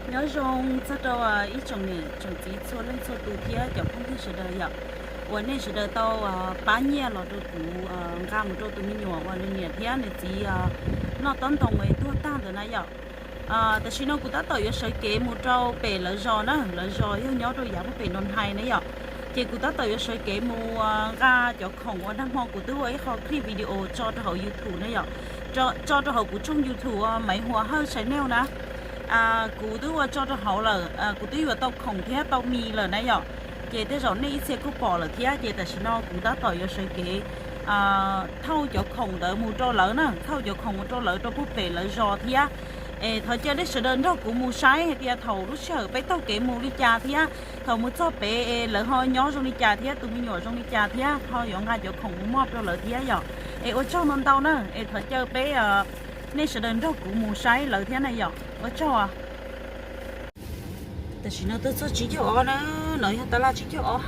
Nyob zoo txog rau ib tsoom niam tsoom txiv txhua leej txhua tus thiab cov phooj ywg sawv daws yom, uas nej sawv daws tau pab nyiaj los rau kuv nqa mus rau tus me nyuam uas nws niam thiab nws txiv noj tob ntoo es tuag tag ntawd na yom. Tam sim no kuv tab tom yuav sawv kev mus rau pem lawv zos na, lawv zos yog nyob rau yav puag pem Noo Hais na yom. Ces kuv tab tom yuav sawv kev mus nqa cov khoom uas nag hmo kuv twb ua ib qho clip video tso rau hauv YouTube na yom, tso rau hauv kuv tshooj YouTube Maiv Huas Hawj Channel na. Kuv twb ua tso rau hauv lawm, kuv twb yuav tau khoom thiab tau mis lawm na yom. Ces tej zaum nej ib txhia kuj pom lawm thiab, ces tam sim no kuv tab tom yuav sawv kev thauj cov khoom ntawd mus rau lawv na, thauj cov khoom mus rau lawv rau puag pem lawv zos thiab. Es thov caw nej sawv daws nrog kuv mus saib hais tias thaum lub sij hawm peb taug kev mus li cas thiab thaum mus txog pem es lawv ho nyob zoo li cas thiab tus me nyuam zoo li cas thiab ho yuav nqa cov khoom mus moj rau lawv thiab yom. Es ua tsaug ntau ntau na, es thov caw peb, nej sawv daws nrog kuv mus saib lawv thiab na yom. Ua tsaug. Tam sim no twb txog tsib caug ob na, no yog tab laj tsib caug ob,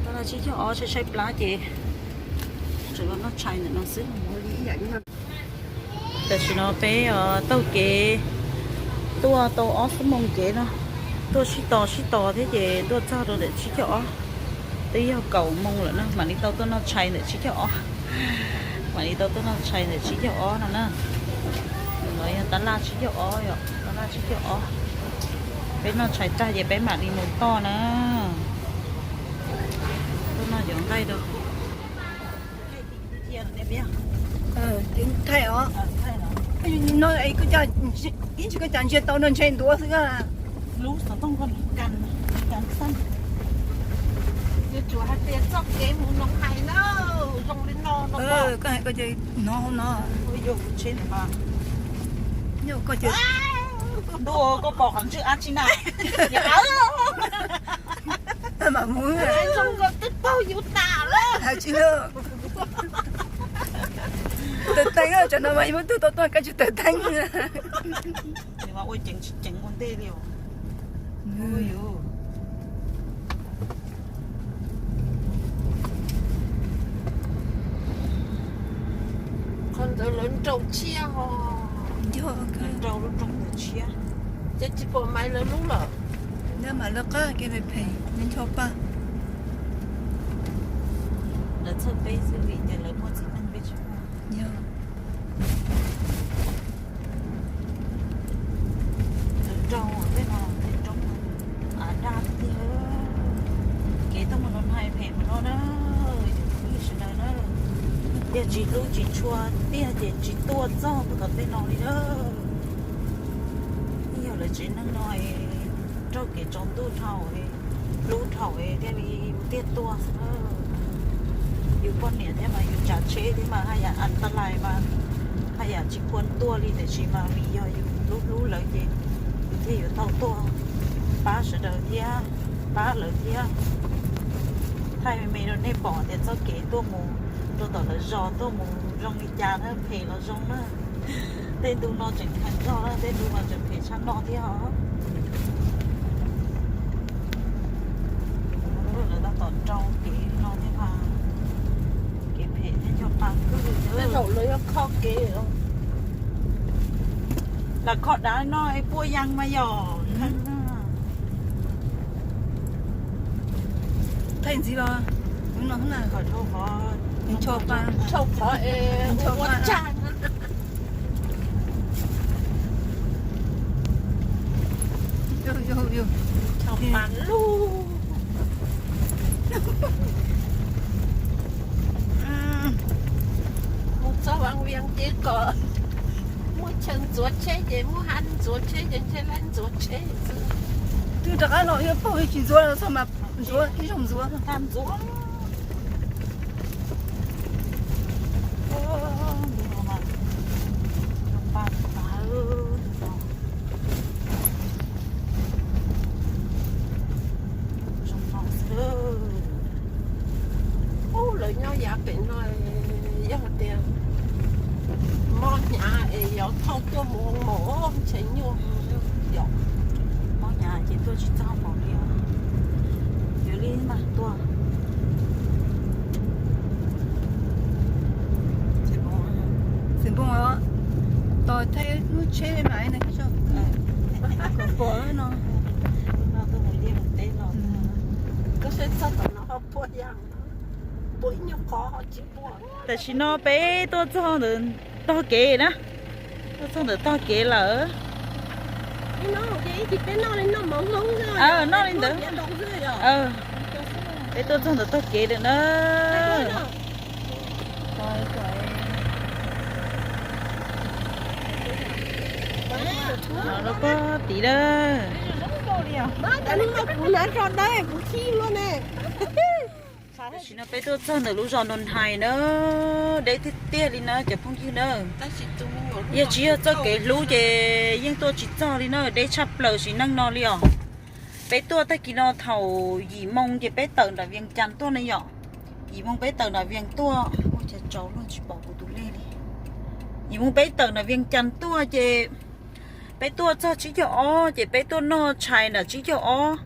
tab laj tsib caug ob saib saib plab ces tseem los noj tshais ntawm no xwb. Tam sim no peb taug kev tuaj tau ob xuab moos kev no, tuaj sib tos sib tos thiab ces tuaj txog rau ntawm tsib caug ob. Twb yog kaum moos lawm na mam li tau tuaj noj tshais ntawm tsib caug ob, mam li tau tuaj noj tshais ntawm tsib caug ob no na. No yog tab laj tsib caug ob yom, tab laj tsib caug ob. Peb noj tshais tag ces peb mam li mus toj na. Tuaj noj cov nqaij rau. Thaij os. No ib ntsis koj cas ntsia tau no ntshe ntuav xwb. Yuav tsum hais tias txoj kev mus Noo Hais na, zoo li no no. Koj hais koj ces hnov hauv no. Ntuj, koj pom qhov ntswg ab tsi na. Mam mus. Zoo koj twb paug yus tas lawm. Hais tsis lawm. Tawm teeb tsam no mas yuav muab tug tau tuaj koj tsis tawm teeb. Ua ceev tsis ceev ua ntej li os. Qhov ntawd lawv nrau tshiab os. Nrau lub roob ntawd tshiab. Ces tsis pom Maiv lawv lub lawm. Nyob mas lawv qab kev phem phem, nyob ncho paj. Lawv txhawj peb xwb vim tias lawv muaj txiv neej peb tsis muaj. Yog. Lawv nrau tej no tej roob av daj tiag. Kev tuaj mus Noo Hais phem mus no na, ib tsoom phooj ywg sawv daws na. Yog tsis hlub tsis tshua tiag ces tsis tuaj txog mus tom tej no li na. Yeej yog lawv tsev neeg no raug kev tsaus ntuj dhau, hlub dhau thiaj li tiag tuaj xwb na. Yus poj niam thiab mas yus tsav tsheb thiab mas haj yam an ta lais mas haj yam tsis khuam tuaj li, tiam sis mas vim yog yus hlub hlub lawv ces yus thiaj yuav tau tuaj pab sawv daws thiab, pab lawv thiab. Thaij me me rau nej pom tias txoj kev tuaj mus rau tom lawv zos tuaj mus zoo li cas na, phem los zoo na. Tej ntu no tseem kheev zog na, tej ntu no tseem phem tshaj no thiab os. Lawv tab tom rau kev no thiab mas kev phem thiab ncho pa kawg li. Tej zaum lawv yuav kho kev. Lam kho dav no es puas yees mas yog. Thaij ntxiv los, no na. Ncho pa, ncho pa es ua tsa. Ncho pa lug. Mus txog Vaj Vias ces kom muaj chaw ntxuav tsheb ces muaj hab ntxuav tsheb ces ntshe lawv ntxuav tsheb xwb. Twb rov qab los yuav paug tsis ntxuav los txog mas ntxuav ib zaug ntxuav. Ntxuav. Ub, lawv nyob yav pem no, yog tias mob hnyav es yuav thauj tuaj mus hoo maum ntshe nyuaj yom. Mob hnyav ces tuaj tsis txog hoo maum li os. Yuav li mas tuaj. Xeem Npoos os, tos thaij lub tsheb mas na. Tam sim no peb tuaj txog ntawm tog kev na, tuaj txog ntawm tog kev lawm. Noj li ntawd. Peb tuaj txog ntawm tog kev lawm na. Los pob tid na. Tam sim no peb tuaj txog ntawm lub zos Nus Hais na, deb tiag tiag li na cov phooj ywg na. Yog tsis yog txoj kev hlub ces yeej tuaj tsis txog li na, deb tshaj plaws sim neej no li os. Peb tuaj tag kis no thaum yim moo ces peb tawm nram Vias Cas tuaj ne yom. Yim moo peb tawm nram Vias tuaj, ua cas tsaus luag tsis pom kuv tus lej li. Yim moo peb tawm nram Vias Cas tuaj ces peb tuaj txog tsib caug ob ces peb tuaj noj tshais nram tsib caug ob.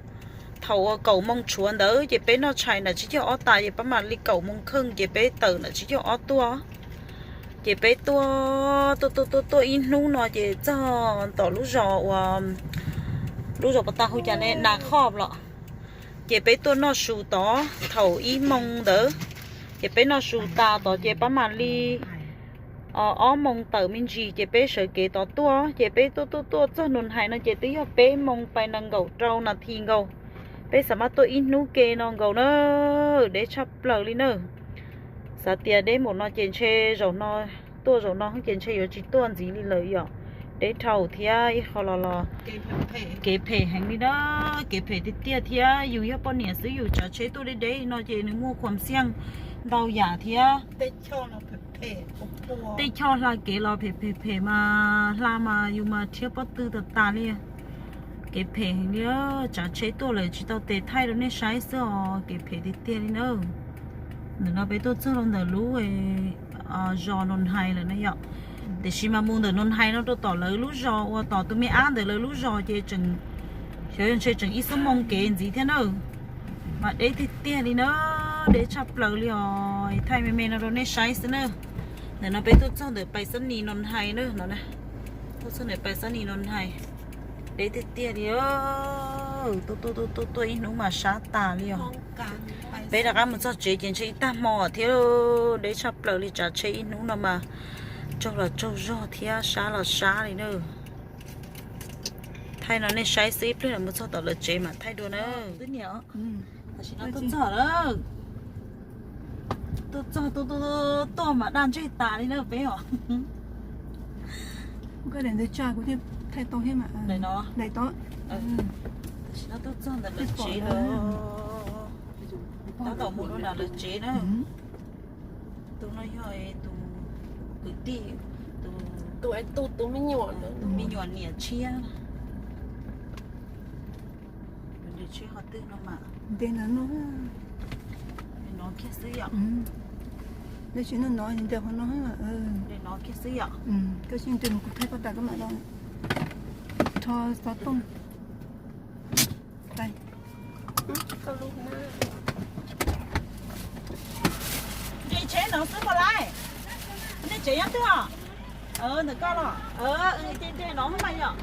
Thaum uas kaum moo tshuav ntawd ces peb noj tshais nram tsib caug ob tas ces pab mam li kaum moo kheej ces peb tawm nram tsib caug ob tuaj. Ces peb tuaj tuaj tuaj tuaj tuaj ib hnub no ces txog tom lub zos uas, lub zos puas tau hu cas ne, Nas Khoj los. Ces peb tuaj noj su tod thaum ib moo ntawd. Ces peb noj su tas tod ces pab mam li ob moo tawm me ntsis ces peb sawv kev tod tuaj. Ces peb tuaj tuaj tuaj txog Nus Hais no ces twb yog peb moo pais nees nkaum rau nas this nkaus. Peb xav mas tuaj ib hnub ke no nkaus na, deb tshaj plaws li na. Xav tias deb npaum no ces ntshe zaum no, tuaj zaum no ces ntshe yuav tsis tuaj ntxiv li lawm yom. Deb dhau thiab ib qho los los kev phem heev li na, kev phem tiag tiag thiab yus yog poj niam xwb yus tsav tsheb tuaj deb deb no ces nws muaj khuam xiaj ntau yam thiab. Tej choj hla kev los phem phem phem mas hla mas yus mas rhiab pob tw tas tas li. Kev phem heev li, tsav tsheb tuaj lawm tsis tau tes thaij rau nej saib xwb os, kev phem tiag tiag li na. Ntawm no peb tuaj txog rau ntawm lub zos Nus Hais lawm na yom. Tiam sis mas mus ntawm Nus Hais no rau tom lawv lub zos uas tom tus me ab ntawd lawv lub zos ces tseem, xyov yog ntshe tseem ib xuab moo kev ntxiv thiab na. Mas deb tiag tiag li na, deb tshaj plaws li os, thaij me me no rau nej saib xwb na. Ntawm no peb tuaj txog ntawm Pais Xab Nis Nus Hais na no, tuaj txog ntawm Pais Xab Nis Nus Hais, deb tiag tiag li. Tuaj tuaj tuaj tuaj ib hnub mas sab tas li os. Peb rov qab mus txog tsev ces ntshe ib tag hmo thiab, deb tshaj plaws li, tsav tsheb ib hnub no mas tsaug los tsaug zog thiab sab los sab li na. Thaij no nej saib xwb, ib pliag mus txog tom lawv tsev mam thaij dua na. Twb niam, tam sim no tuaj txog lawm. Tuaj txog tuaj tuaj tuaj mas daj ntseg tas li na peb os. Koj daim ntawd tsa kuv thiaj thaij tau thiab mas. Daim no. Daim tod. Tam sim no tuaj txog ntawm lawv tsev lawm. Tab tom mus rau nram lawv tsev na. Tus no yog tus kwv tij, tus, tus me nyuam, tus me nyuam niam tshiab. Nws nres tsheb qhov twg no mas. Ntev ntawm no, nov kiag xwb yom. Nws tsis nov nov ntev qhov no. Nws nov kiag xwb yom. Koj tsis nres mus kuv thaij koj tas koj mam los rho xov tooj. Nres tsheb no xwb puas laij? Nej tsev nyob twg os? Ntawm koj los? Ces nres no mas yom.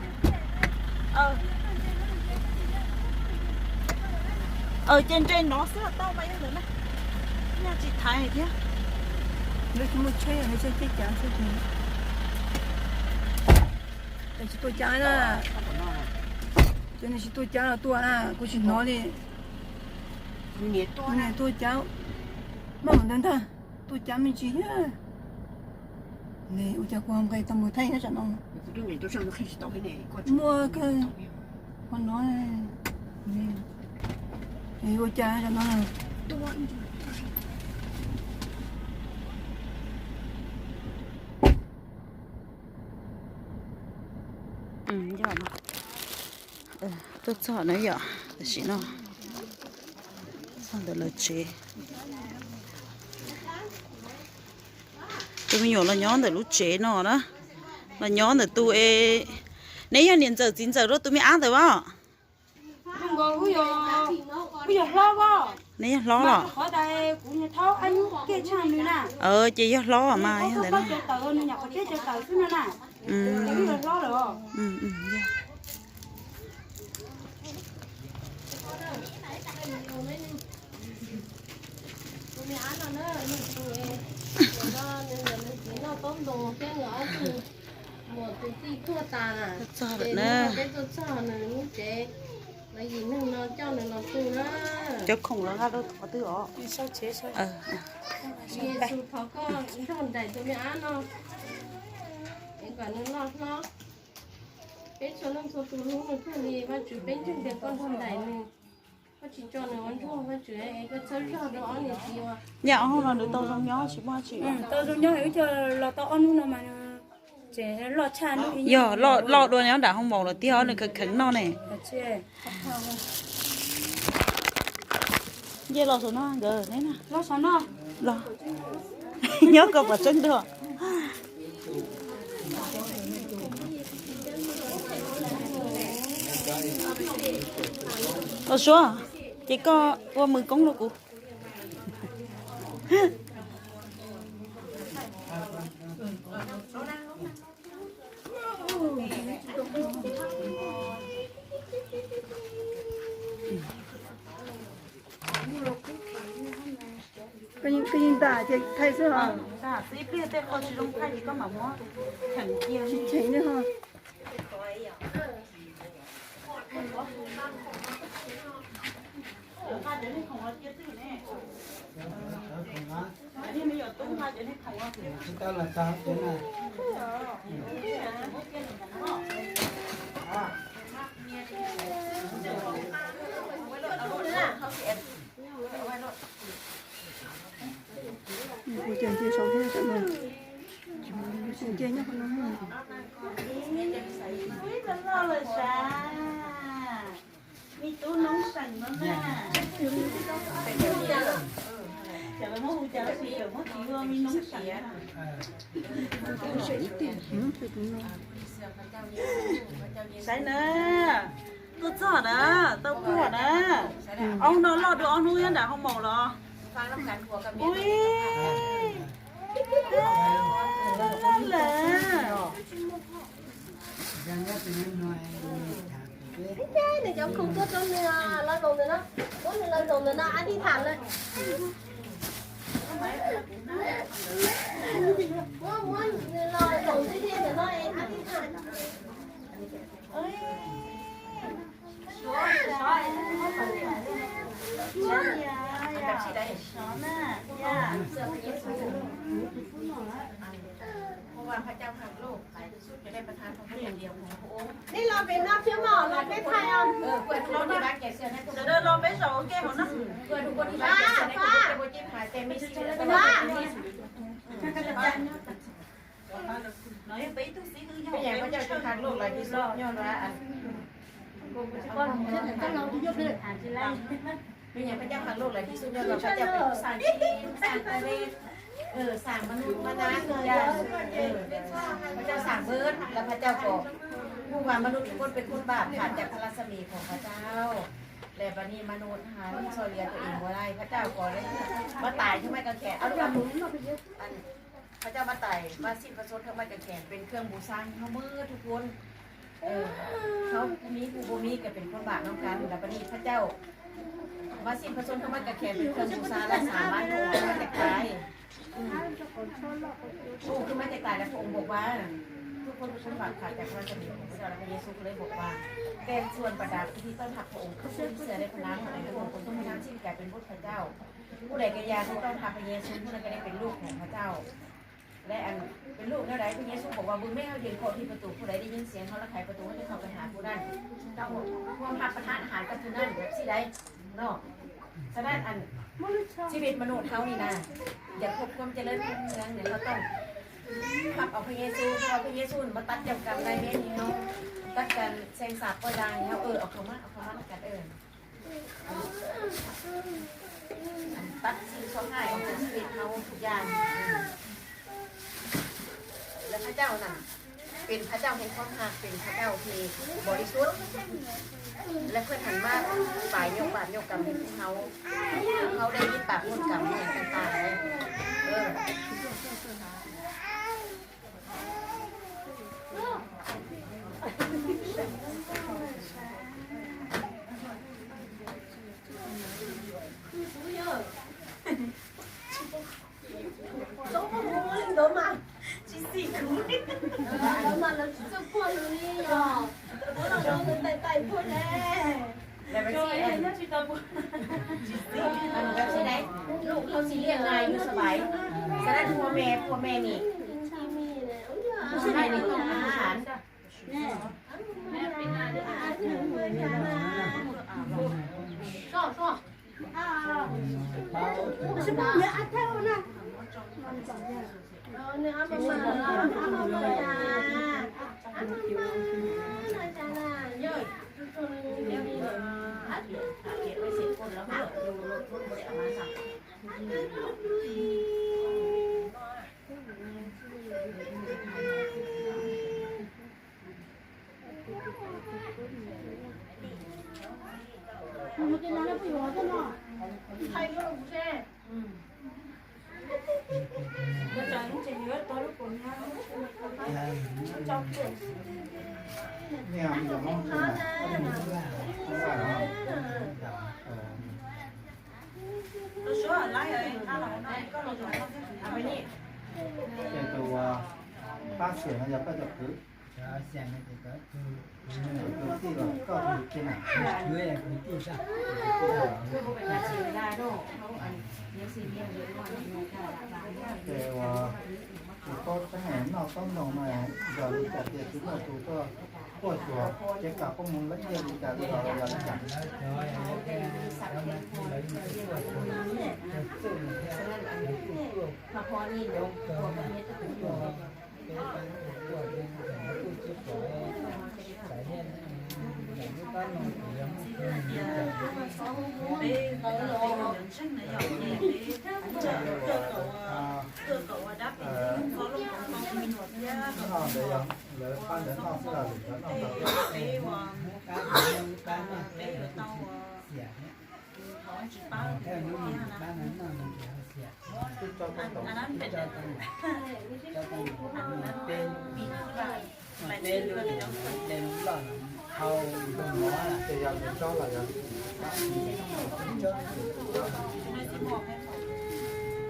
Ces nres no xwb los tau mas yog ntawd na. Nyaj tsis thaiv thiab. Lawv tsis muaj tsheb, lawv tsheb cav xwb. Tsis tuaj cav na. Cov niag tsis tuaj cav los tuaj na, kuv tsis hnov li. Niam tuaj cav, maj mam ntawd ntag, tuaj cav me ntsis thiab. Ne ua cas kuv nqis tau mus thaij nyob tsam no. Muaj kawg, qhov no, ua cas tsam no. Tuaj txog na yom, tam sim no txog ntawm lawv tsev. Tus me nyuam los nyob ntawm lub tsev no na, los nyob ntawm tus es, neb yog niam ntxawm txiv ntxawm rau tus me ab ntawd as? Neb yog hlob los? Ces yog hlob mas yog ntawd na. Txog lawm na. Peb tuaj txog nws lub tsev, los yim neeg no coj nws los tu na. Cov khoom los nqa rau qhov twg os? Thov koj nrog nraim tus me ab no, es kom nws loj hlob. Peb txhua leej txhua tus hlub nws thiaj li, Vajtswv, peb ntseeg tias koj nrog nraim nws. Koj tsis tso nws ua ntsuag, Vajtswv, es koj txhawb zog rau ob niam txiv uas. Yam ob hnub no nws tau zoo nyob tsis muaj dab tsi? Tau zoo nyob, wb coj los tau ob hnub no mas tseem loj tshaj hnub ib. Yog loj dua nyob nram hoo maum lawm tiag, nws kheev kheev noj ne. Nce los saum no nkawd ne. Los saum no. Los. Nyob kom pom tseeb dua. Los Suav, ces koj ua mws koob rau kuv. Koj yeej ntam ces thaij xwb os. Tsis cheem li ho. Kuv cov nce saum thiab, cov nce nyob qhov no. Me tub noob seem no na. Cov muab hu cas los sis cov muab txiv ua me noob seem. Saib na, tuaj txog na, tau puag na. Ob hnub no loj dua ob hnub nyob nram hoo maum los. Ui, loj lawm. Nws cov khoom tuaj rau nws, los zaum ntawm no, muab nws los zaum ntawm no, ab thij tham lawm. Muab, muab nws los zaum ntawm no, ab thij tham. Nej los pem no thiab mas, los peb thaij os. Sawv daws los peb zaum ua ke hauv no. Pab, pab. No yog peb ib tug xib hwb yog peb coj Khas Luj los Yexus nyob no. Peb nyuam peb coj Khas Luj los Yexus nyob no, peb coj peb xaa, xaa ta vej, xaa ma nub ma nab, peb coj xaa vwb los peb coj kom ผู้ว่า มนุษย์ทุกคนเป็นคนบาป ขาดจากพระรัศมีของพระเจ้า และบัดนี้มนุษย์หาเงินช่วยเหลือตัวเองบ่ได้ พระเจ้าก็เลยมาตายที่ไม้กางเขน เอาลูก พระเจ้ามาตาย มาสิ้นพระชนม์ที่ไม้กางเขน เป็นเครื่องบูชาให้เฮาหมดทุกคน เออ เฮาผู้มีผู้บ่มีก็เป็นคนบาปนำกัน แล้วบัดนี้พระเจ้ามาสิ้นพระชนม์ที่ไม้กางเขน เป็นเครื่องบูชาและสามารถพระองค์ขึ้นมาจากตาย อืม พระองค์ขึ้นมาจากตายแล้วพระองค์บอกว่า ทุกคนเป็นคนบาปขาดจากพระราชบัญญัติของพระเจ้า แล้วพระเยซูก็เลยบอกว่า แต่ส่วนบรรดาผู้ที่ต้อนรับพระองค์ คือผู้ที่เชื่อในพระนามของพระองค์ คนทุกคนทั้งสิ้นกลายเป็นบุตรพระเจ้า ผู้ใดก็อยากที่ต้อนรับพระเยซู ผู้นั้นก็ได้เป็นลูกของพระเจ้า และอันเป็นลูกแนวใด พระเยซูบอกว่า เบิ่งแม่เฮายืนเคาะที่ประตู ผู้ใดได้ยินเสียงเฮาและไขประตู เฮาจะเข้าไปหาผู้นั้น เจ้าร่วมรับประทานอาหารกับผู้นั้น แบบซี้ใด เนาะ ฉะนั้นอันชีวิตมนุษย์เฮานี่นะ อยากพบความเจริญรุ่งเรืองเนี่ย เฮาต้องรับเอาพระเยซู เพราะว่าพระเยซูมาตัดเจ้ากรรมนายเวรให้เฮา ตัดการแช่งสาปปล่อยด่างให้เฮา เออ เอาเข้ามา เอาเข้ามาแล้วกัน เออ ตัดสิ่งชั่วร้ายออกจากชีวิตเฮาทุกอย่าง และพระเจ้านั่นเป็นพระเจ้าแห่งความฮัก เป็นพระเจ้าที่บริสุทธิ์ และเพิ่นหันมาตายยกบาปยกกรรมให้พวกเฮา เฮาได้ยินบาปพ้นกรรมอย่างต่างๆเลย เออ Tsis xim kuv li. Lawv mas lawv tsis txawj kuaj lus li os. Lub koj tsis liaj nqaij yus sab pais, sab dab tsis ua me, ua me nim. Tus sab dab nim tau a. Ces tus uas pab xiam no yog koj cov kwv, tus tij los koj tus tij na. Ces uas tus paub tseeb noj taub ntoo no yog li cas tias tsis muaj tus tuaj quaj xyuas, ces kom koj mus lawv cia li cas li los yog li cas. Noj ntawd yog lawv pab ntawd noj xwb los lwm cov noj tau thiab? Twb tso tau, tso tau, peb, peb lub, peb lub loj hau nplooj mov ces yog lawv tso los yog li.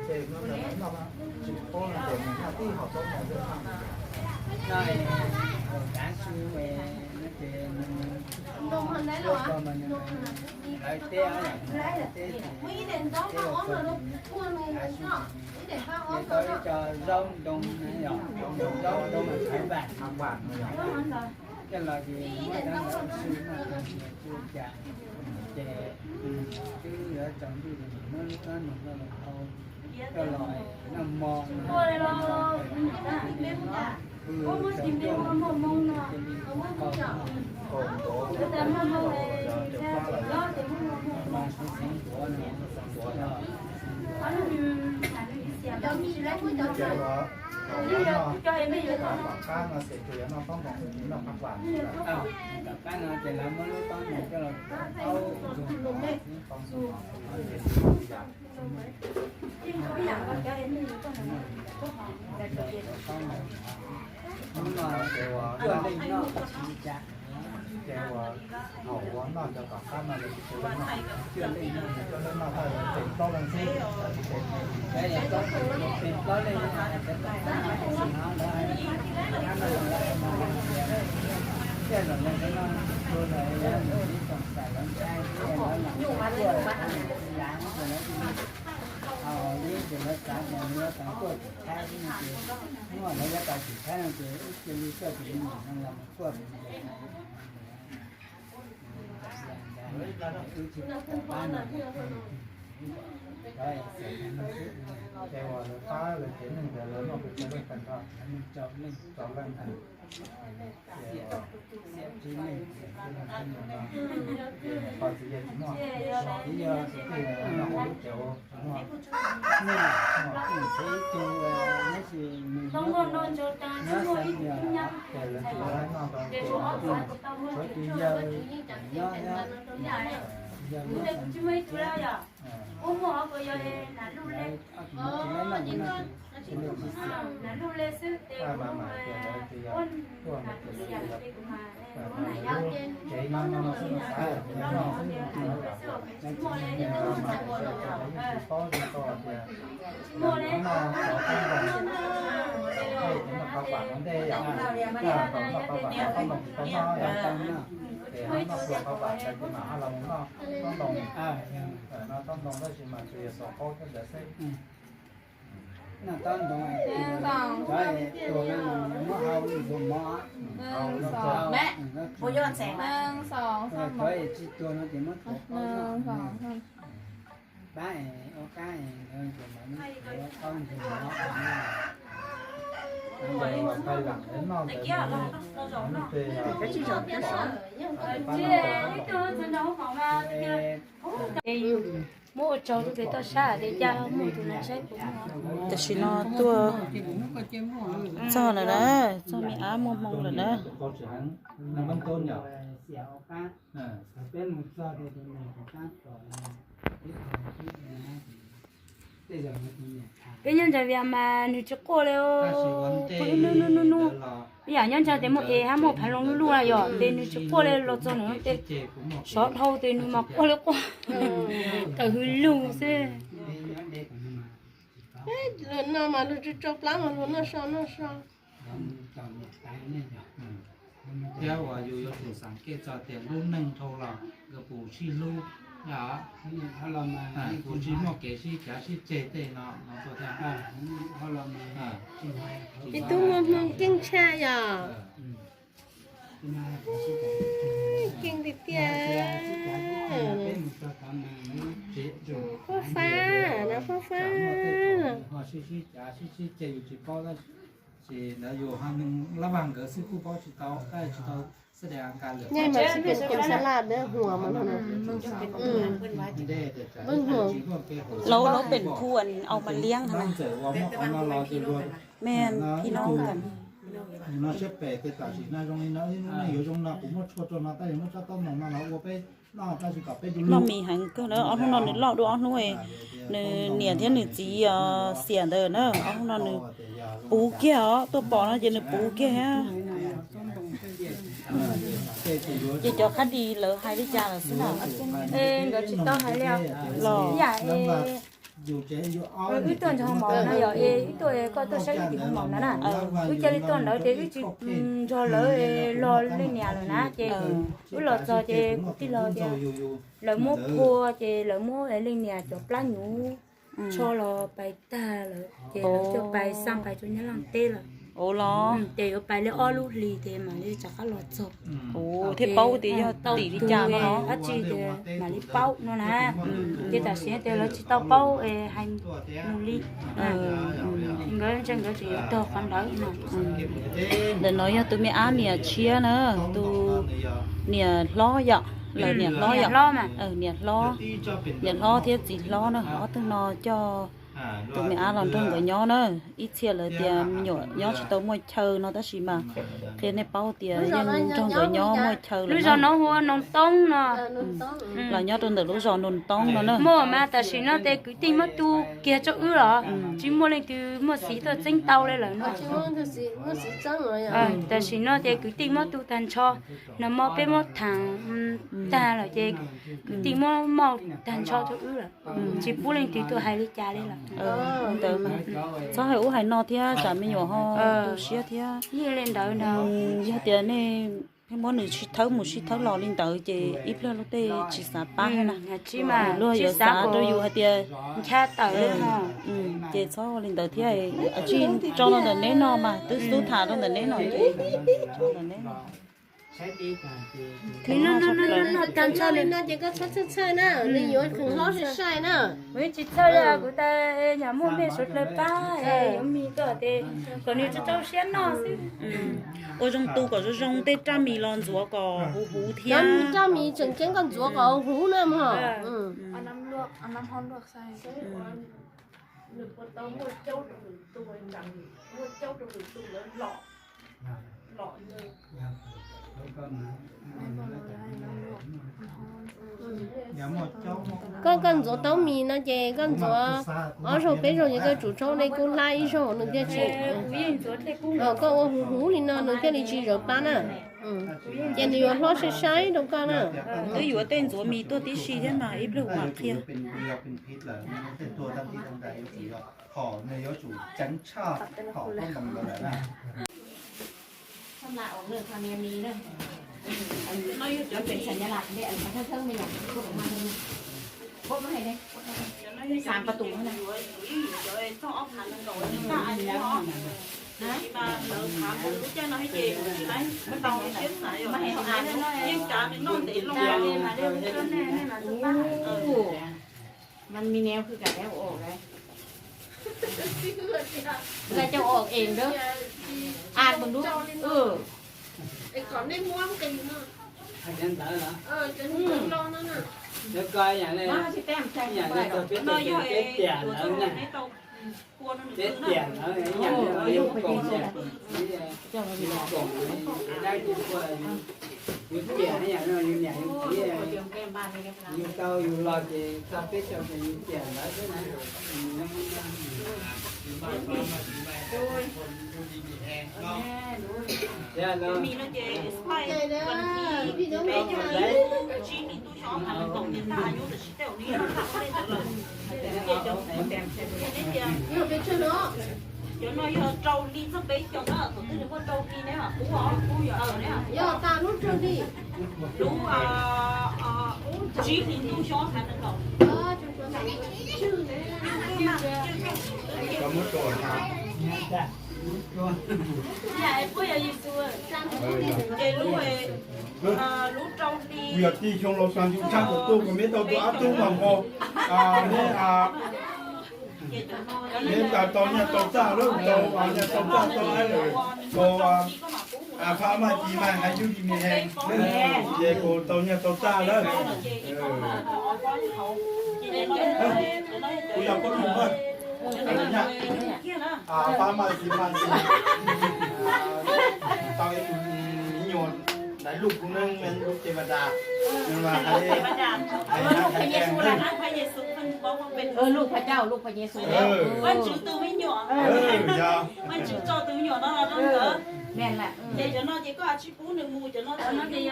Ces no ntawd noj tsis pub no ces nws noj tib hom tsob ntawd xwb no. Noj hauv kav su no ces nws ua tau mas nws lawv teb, teb ces teb ua tau kav su. Ces tau ib co zaub ntoo no yom, zaub ntoo mas thaiv vam, thaiv vam no yom. Coj los ces muab cov ntawd su noj, su cas ces twb yuav tsaus ntuj ces muab lub qab noog coj los hau, coj los noj hmo no. Pw tsaus ntuj cia li kaus, kaus ntov, mas xeev xeev ntuav no, ntuav no. Ces uas tom qab no ces tsuas yog noj taub ntoo xwb, tsis noj qab vam. Tom qab no ces lawv muab lub taub ntoo coj los thaub ntoo, taub ntoo yam. Hnub no ces uas cuaj leej noj tsis li cas. Ces uas thaum uas noj cov tom qab no lawv tsis cuaj leej noj, cuaj leej noj, tau yog pem plaub leej xwb, lawv tsis pem, pem plaub leej no, cov tom qab no lawv hais, tom qab no lawv hais tias, thiaj los lawv no, tus lawv yog nws ib tsoom xais lawv ntshai thiab lawv los cuaj, lawv tsis, ho yeej ces lawv xav tias lawv yuav tau cuaj tim Thaib xwb no ces, muaj lawv yuav tau tim Thaib no ces wb cia li coj tus me nyuam no los mus cuaj tus me nyuam. Wb tsis pom tom qab no, ces uas lawv pab lawv tsev neeg ntawd lawv noj pes tsawg leej tag nrho? Rau leej, rau leej. Ces txiv yawg tsis muaj, txiv yawg tus twj no ua lub tsev ua tsis muaj. Txiv ib tug, tab sis nws nyob xeev Nyab Laj, ces lawv tsis ua noj rau ces tshuav tus yawg nyob thiab, yawg nyob xeev Nyab Laj. Lawv ob tug tsis laib noj no ces, ces lawv tsis xiam. Mas mas tias lawv tias tuaj mus ces lawv tias lub tsev nyob no xwb no xav tias noj xwb no ces lawv mas tias lawv tsis paub li ko tias noj cov taub ntoo, Noj qhov vam no ntej yom, noj qhov vam no tau noj tsis tau noj yom, ces ho noj pluas qhov vam ntawd ces mam ho los noj tsob ntoo, noj tsob ntoo tab sis mas tsuas yog xaus qaub thiab ntawd xwb. Noj tsob ntoo, cov tuag no muab hau ib nthus mov. Cov tsis tuag no ces muab tuav qaub noj. Pab ua qab ntawd ces lawv muab tuav qaub ntug mov. Muab ua tsaug rau peb toj sab tias cas muaj tus no saib puas muaj. Tam sim no tuaj txog lawm na, txog me ab muaj hmoo lawm na. Peb nyob ntawd Vias mas nws tsis quaj li, nub nub nub nub, yam nyob ntawd ces muaj es hab muaj phav loo lub lub yom, ces nws tsis quaj li, los txog nws ces sov dhau ces nws mas quaj li quaj, tawm hws lug xwb. Luag noj mas luag tsis tso plab mas luag noj so noj so. Thiab uas yus yuav tsum xam kev txog tias lub neej dhau los nkawd puas sib hlub, puas tsis muaj kev sib cav sib ceg tej no no tuaj thiab. Ib tug muaj hmoo keej tshaj yom. Keej tiag tiag. Phob Fab, no Phob Fab. Laus laus pem phu au ma liab na. Mej phi noj kam. Noj siab pem ces tam sim no zoo li no, ib hnub neej yuav zoo no kuv muab tshuaj rau no tab sis muab tsob taub ntoo no los ua peb noj tab sis kom peb noj mis heev kawg na. Ob hnub no nws loj dua ob hnub, nws niam thiab nws txiv xiam ntawd na, ob hnub no nws puv kiag os, tuaj pom no ces nws puv kiag thiab. Ces cov qab dis lawv hais li cas lawm xwb na? Nkawd tsis tau hais li os. Los yam wb tuaj nrog mov no yom, wb tuaj koj tuaj saib wb tim hoo maum no na, wb cia li tuaj ntawd ces wb tsis nrog lawv los leej niam lawm na, ces wb los txog ces kuv tij laug tias lawv muab phua ces lawv muab leej niam cov plab hnyuv tsho los pais tag lawm ces lawv coj pais xaj pais rau Nyab Laj teb lawm. Ua los ces yuav pais li ob lub hlis ces mam li rov qab los txog. Thiaj paub tias yog tau tim li cas no los dab tsi ces mam li paub no na. Ces tam sim no ces lawv tsis tau paub hais mus li. Nkawd ntshe nkawd tseem yuav tog qhov ntawd no. Ntawm no yog tus me ab niam tshiab na, tus niam hlob yom, lawv niam hlob yom, niam hlob, niam hlob thiab txiv hlob na, ob tug no coj tus me ab los nrog nkawd nyob na. Ib txhia lawv tias me nyuam nyob tsis tau muaj chaw no tab sis mas qhia nej paub tias yeej nrog nkawd nyob muaj chaw lawm. Lub zos no hu ua Noog Toob no. Los nyob rau ntawm lub zos Noog Toob no na. Muaj mas tam sim no ces kwv tij muab tu kiag rau wb los tsis muaj leej twg muaj xiv tuaj txeeb tau li lawm no. Tam sim no ces kwv tij muab tu tag nrho, nag hmo peb muab tham tag lawm ces kwv tij muab mauj tag nrho rau wb lawm, tsis pub leej twg tuaj hais li cas li lawm. Ntawd mas txhob hais ub hais no thiab tsam me nyuam ho tu siab thiab. Yeej li ntawd no. Yog tias nej pheej muab nws sib thawb mus sib thawb los li ntawd ces ib pliag luag tej tsis xav pab thiab na. Luag yuav xav rau yus hais tias ncha tawm li no. Ces txhob ua li ntawd thiab, tsij tso los ntawm neb no mas twb xub tham rau ntawm neb no ces tso ntawm neb no. Tag nrho li no ces koj txhob txhawj txhawj na, nws yuav kheev hlob sai sai na. Kuv yeej tsis txhawj li, kuv tas nyam muaj mej suav dlawg pab yuav mis tuaj ces kom nws rau rau siab noj xwb. Ua zoo tu kom zoo zoo, tej raj mis los ntxuav kom huv huv thiab. Raj mis tseem ceeb koj ntxuav kom huv na mog. Koj, koj ntxuav taub mis no ces koj ntxuav ob zaug peb zaug ces koj tsum tsaub dej kub hlab ib zaug nws thiaj tsis, koj ua huv huv li no nws thiaj li tsis zawv plab na. Ces nws yuav hlob sai sai rau koj na. Twb yuav tej ntxuav mis tuaj tib si thiab mas ib pliag kuv mam qhia. Mas mi neb khwv kam neb ua lawv coj ua ev lawm. As mus lub, peb tiam lawv, peb tiam lawv, yus tiam yam no yus niam yus txiv, yus tau yus los ces txog peb caug ces yus tiam lawv xwb na. Cov no yog rau hli txog peb xyoos na, thaum twg nws muaj rau hli neb mam pub os. Lub tsib hlis ntuj xyoo hav neeg nkaus. Ces lub, lub rau hli. Kuv yog tij xyoo los xyoo yus tshaj tawm tuaj kuv me tau tus ab tub mas npo, neb, neb tau nyiaj tau txaj lawm, tau nyiaj tau txaj tau, tau fab maj ci maj hais yug li me he, ces kuv tau nyiaj tau txaj lawm. Kuv yog pab lug, fab maj ci maj ci, tau ib tug me nyuam, lub kuv neeg lub tes vas das, lub phaj cauj, lub phaj Yexus. Vajtswv tus me nyuam, Vajtswv tso tus me nyuam no los rau nkawd. Ces cov no ces koj tsis pub nws mus, cov no ces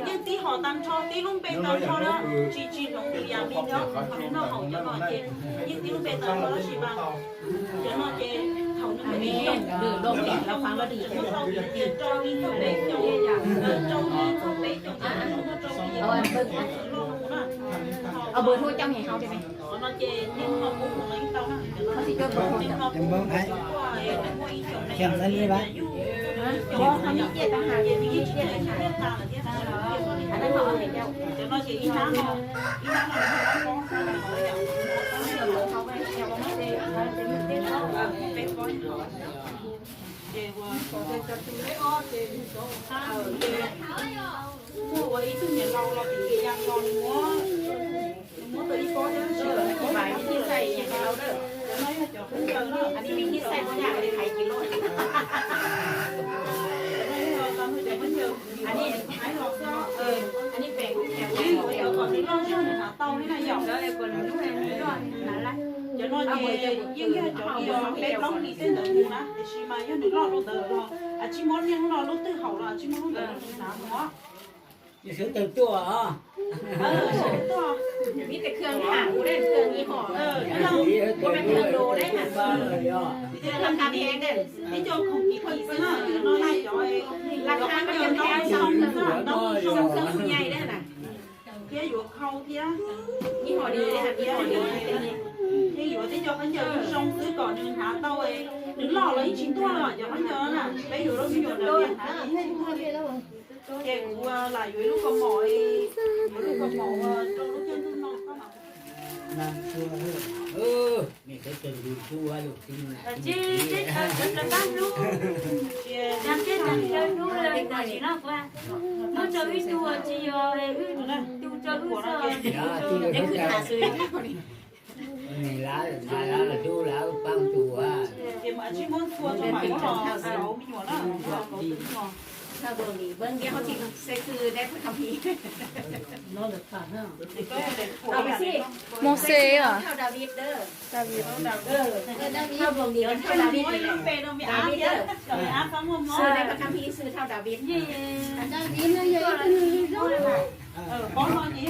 yeej tib hom tag nrho, tib lub npe tag nrho na, tsis tsis hloov tus yam li nyob qhov nws noj haus cov no ces yeej tib lub npe tag nrho tab sis mas cov no ces thaum nws mus ib xyoos, rau li txog peb xyoos, rau li txog peb xyoos ces nws muaj rau li, loj mus na. Qhov no ces yeej ho pub mus los yeej tau na. Cov no ces yeej ho pub mus, muaj ib xyoos ne, yog cov no ces ib hnab no, ib hnab no nws ho ob pob, peb pob. Ces ua, muaj ua ib tug niam laus los tim Kias Yas los nws muab, nws muab tau ib pob thiab, tsis tau ib pob, cov no yog cov khaub ncaws na, cov no yog cov khaub ncaws. Cov no yog cov khaub ncaws, yeej yuav cov kom nws loj zog nws hnav tau li na yom. Cov no ces yeej yog cov uas peb plaub hlis tej ntawd mus na, tiam sis mas yog nws loj rau ntawd los, a, tsis muab niaj hnub no lub twg haum los tsis muab lub ntawd nws hnav mus. Sawv daws tuaj os. Ib co khoom kim kim xwb na, cov no yog cov, cov khaub ncaws ntaub zoo xwb, ntaub zoo xwb, thiab yuav khau thiab. Yeej yuav tib co khaub ncaws zoo xwb kom nws hnav tau, nws loj los yeej tsis ntuag los cov khaub ncaws no na, peb yuav rau me nyuam ntawd hnav ces yeej tsis ntuag. Ces kuv lam yuav ib lub kaus mom, yuav lub kaus mom rau lub caij ntuj no koj mam. Muab rau ib tug tsis yog wb tug, rau wb xwb. Ces mas tsis muab txhua rau mam muab los kauv me nyuam na, los kauv tus me nyuam. Mauxes, David.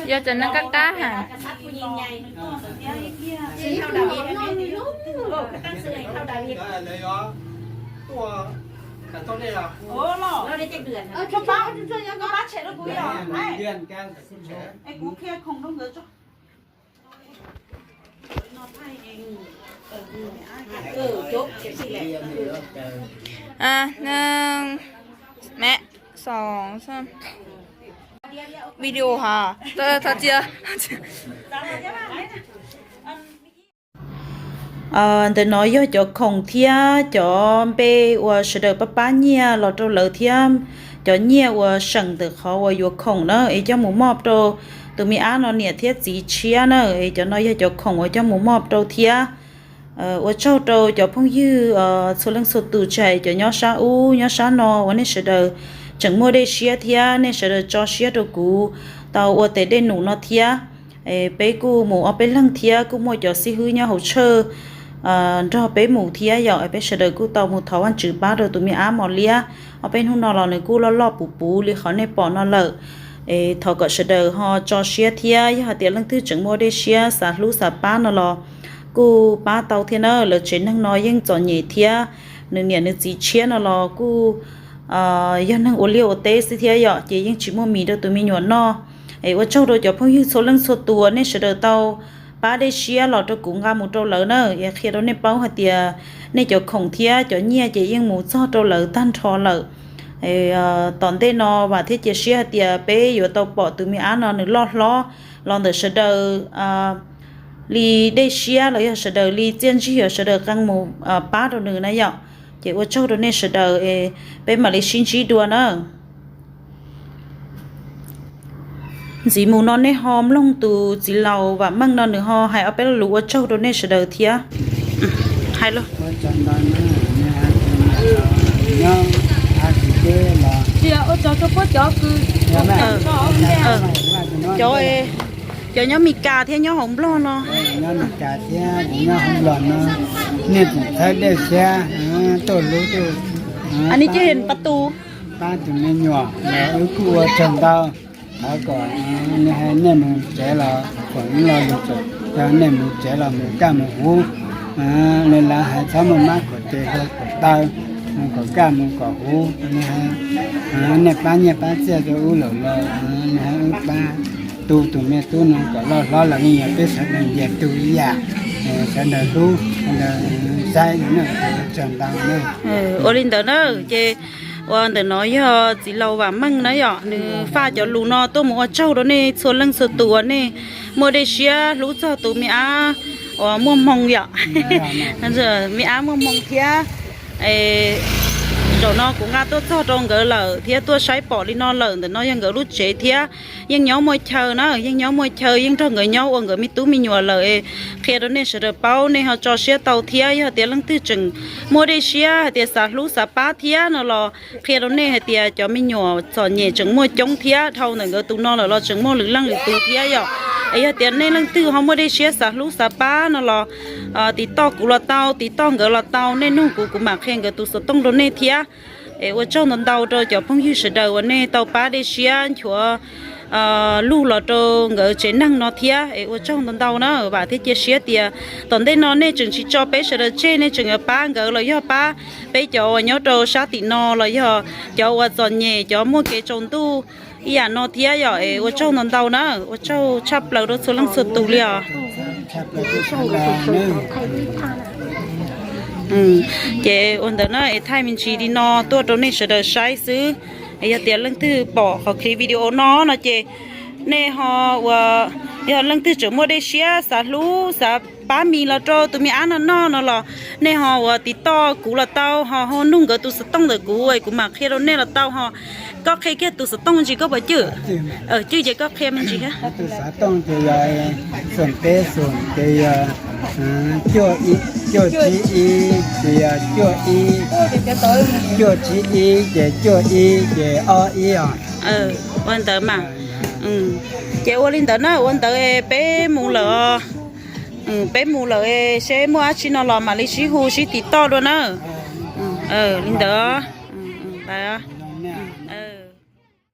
Yog cov neeg qab qab ha. Neeg, me, xoo, video ha, thov txia. Ntawm no yog cov khoom thiab cov npe uas sawv daws pab pab nyiaj los rau lawv thiab cov nyiaj uas seem ntawm qhov uas yuav khoom na es coj mus moj rau tus me ab no niam thiab txiv tshiab na. Es cov no yog cov khoom uas coj mus moj rau thiab. Ua tsaug rau cov phooj ywg txhua leej txhua tus, tsis hais cov nyob sab ub nyob sab no uas nej sawv daws tseem muaj dej siab thiab nej sawv daws tso siab rau kuv tau ua tes dej num no thiab. Peb kuj mus ob peb leeg thiab kuj muaj cov xib hwb nyob hauv tshawj nrog peb mus thiab yom. Peb sawv daws kuj tau mus thov Vajtswv pab rau tus me ab mos liab, ob peb hnub no los nws kuj loj loj puv puv li qhov nej pom no lawm. Es thov kom sawv daws ho tso siab thiab yog hais tias leej twg tseem muaj dej siab xav hlub xav pab no los kuj pab tau thiab na. Lawv tsev neeg no yeej txom nyem thiab, nws niam nws txiv tshiab no los kuj yog neeg ua liaj ua teb xwb thiab yom, ces yeej tsis muaj mis rau tus me nyuam noj. Es ua tsaug rau cov phooj ywg txhua leej txhua tus uas nej sawv daws tau pab dej siab los rau kuv nqa mus rau lawv na. Es qhia rau nej paub hais tias nej cov khoom thiab cov nyiaj ces yeej mus txog rau lawv tag nrho lawm. Tom ntej no vam thiab cia siab hais tias peb yuav tau pom tus me ab no nws loj hlob los ntawm sawv daws li dej siab los yog sawv daws li txiaj ntsig uas sawv daws qee mus pab rau nws na yom. Ces ua tsaug rau nej sawv daws, peb mam li sib ntsib dua na. Ntxiv mus no nej ho mloog tus txiv laus Vam Meej no nws ho hais ob peb lo lus ua tsaug rau nej sawv daws thiab. Hais los. Cov, cov nyob Mes Kas thiab nyob hauv Nplog no, nyob Mes Kas thiab nyob hauv Nplog no, nej tseem txhawb dej siab tuaj hlub tuaj pab tus me nyuam, wb kuj ua tsaug ntau. Thov kom nej mus tsev los kom lo lus, yog nej mus tsev los mus kaj mus huv, li lawv hais txhob muaj mab kom tes hluas kom taw, mus kom kaj mus kom huv. Nej pab nyiaj pab txiaj rau wb lawm los wb pab tu tus me tub no kom loj hlob los yeej yog peb sawv daws nyias tu ib yam, sawv daws hlub, sawv daws saib no, tsaug ntau na. Ua li ntawd na, ces ua ntawm no yog txiv laus Vam Meej na yom, nws faj cov lus no tuaj mus ua tsaug rau nej txhua leej txhua tus uas nej muaj dej siab hlub txog tus me ab uas muaj hmoo yom. Me ab muaj hmoo thiab. Zaum no kuv nqa tuaj txog rau nkawd lawm thiab tuaj saib pom li no lawm, ntawm no yog nkawd lub tsev thiab yeej nyob muaj chaw na, yeej nyob muaj chaw, yeej nrog nkawd nyob ua nkawd me tub me nyuam lawm. Qhia rau nej sawv daws paub, nej ho tso siab tau thiab. Yog tias leej twg tseem muaj dej siab hais tias xav hlub xav pab thiab no los qhia rau nej hais tias cov me nyuam txom nyem tseem muaj coob thiab, dhau ntawm nkawd tus no lawm los tseem muaj lwm leej lwm tus thiab yom. Es yog tias nej leej twg ho muaj dej siab xav hlub xav pab no los tiv toj kuv los tau, tiv toj nkawd los tau, nej nug kuv, kuv mam qhia nkawd tus xov tooj rau nej thiab. Es ua tsaug ntau ntau rau cov phooj ywg sawv daws uas nej tau pab dej siab nchuav lug los rau nkawd tsev neeg no thiab. Es ua tsaug ntau ntau na, vam thiab cia siab tias tom ntej no nej tseem tsis tso peb sawv daws tseg, nej tseem yuav pab nkawd los yog pab peb cov uas nyob rau sab tim no los yog cov uas txom nyem, cov muaj kev tsaus ntuj ib yam no thiab yom. Es ua tsaug ntau ntau na, ua tsaug tshaj plaws rau txhua leej txhua tus li os. Ces ua ntawd na, es thaij me ntsis li no tuaj rau nej sawv daws saib xwb. Yog tias leej twg pom qhov clip video no no ces nej ho ua, yog leej twg tseem muaj dej siab xav hlub xav pab mis los rau tus me ab no noj no los nej ho ua tiv toj kuv los tau, ho ho nug nkawd tus xov tooj ntawm kuv, kuv mam qhia rau nej los tau. Ho koj qhia kiag tus xov tooj me ntsis koj puas cwj? Cwj ces koj qhia me ntsis thiab. Tus xov tooj ces yog xoom peb xoom ces yog Cuaj ib, cuaj tsib ib, ces cuaj ib, cuaj tsib ib, ces cuaj ib, ces ob ib os. Ua ntawd mas. Ces ua li ntawd na, ua ntawd peb mus lawm os. Peb mus lawm, seb muaj dab tsi no los mam li sib hu sib tiv toj dua na. Li ntawd.